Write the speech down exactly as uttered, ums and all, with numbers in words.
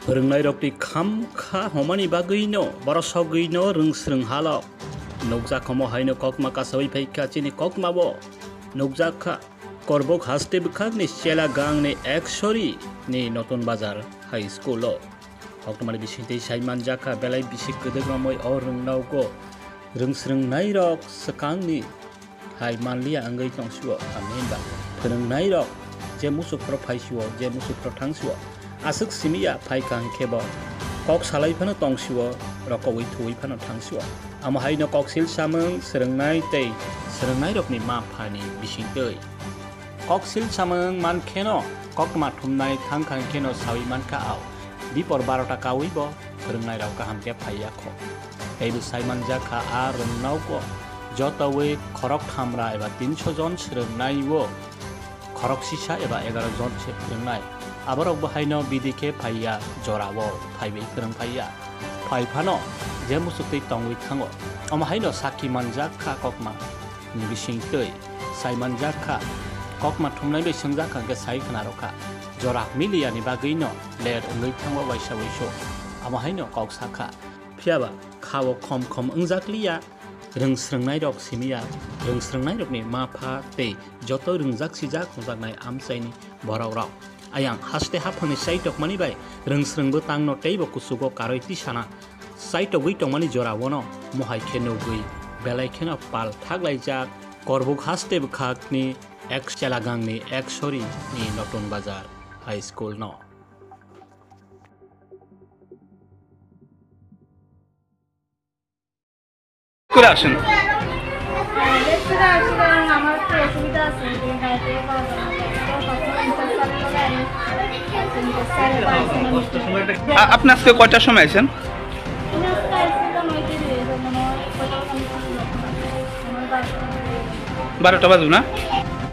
Phwrwngnairokni khamkha hwnmani bagwino borosogwino rwngsrwng halok. Nukjakha omo haino kokma kasawi phaikha chini kokmabo. Nukjakha Korbuk haste bwkhakni Chela gangni Ekshori ni Notun Bazar High School o. Koktwmani bisingtwi saimanjakha belai bisi kwdwk romwi o rwngnogo rwngsrwngnairok swkangni hai manliya wngwi tongsuo, tamni hwnba phwrwngnairok je musukrok phaisuo, je musukrok thangsuo, aswk simiya phaikha hwnkhe bo kok salai phano tongsuo, rokowi thuwi phano thangsuo. Amo haino koksil samung swrwngnai tei swrwngnairokni ma phani bisingtwi. Koksil samung mankheno koktwma thumnai thangkha hwnkheno sawi mankha ao. Dipor barota kawi bo phwrwngnairok kaham khe phaiya kho. Teibo sai manjakha a rwngnokgo jotowi khorok thamra eba tinso jon swrwngnai-o khorok sisa eba egaroh jon se phwrwngnai. Aborok bo haino bidi khe phaiya jorao phaiwi phwrwng phaiya. Phai phano je musuktwi tongwi thango. Omo haino sakhi manjakha koktwma ni bisingtwi sai manjakha. Koktwma thumnai bai swngjak hwnkhe sai khna rwkha. Jora miliyani bagwino ler wngwi thango waisa waisuk. Amo haino kok sakha. Phiyaba khao khom khom wngjakliya. Rwngsrwngnairok simiya, rwngsrwngnairokni ma pha tei joto rwngjak sijak hwnjaknai amchaini borokrok. Ayang haste haphangni chaitokmani bai rwngsrwng bwtangno teibo kuchugo karwi tisana chaitogwi tongmani joraono mohai khe nugwi belai kheno pal thaklaijak Korbuk haste bwkhakni Ek Chelagangni Ekshori ni Notun Bazar High School no. করে আসেন। আ-, আপনি আজকে কয়টার সময় আছেন? বারোটা বাজে না?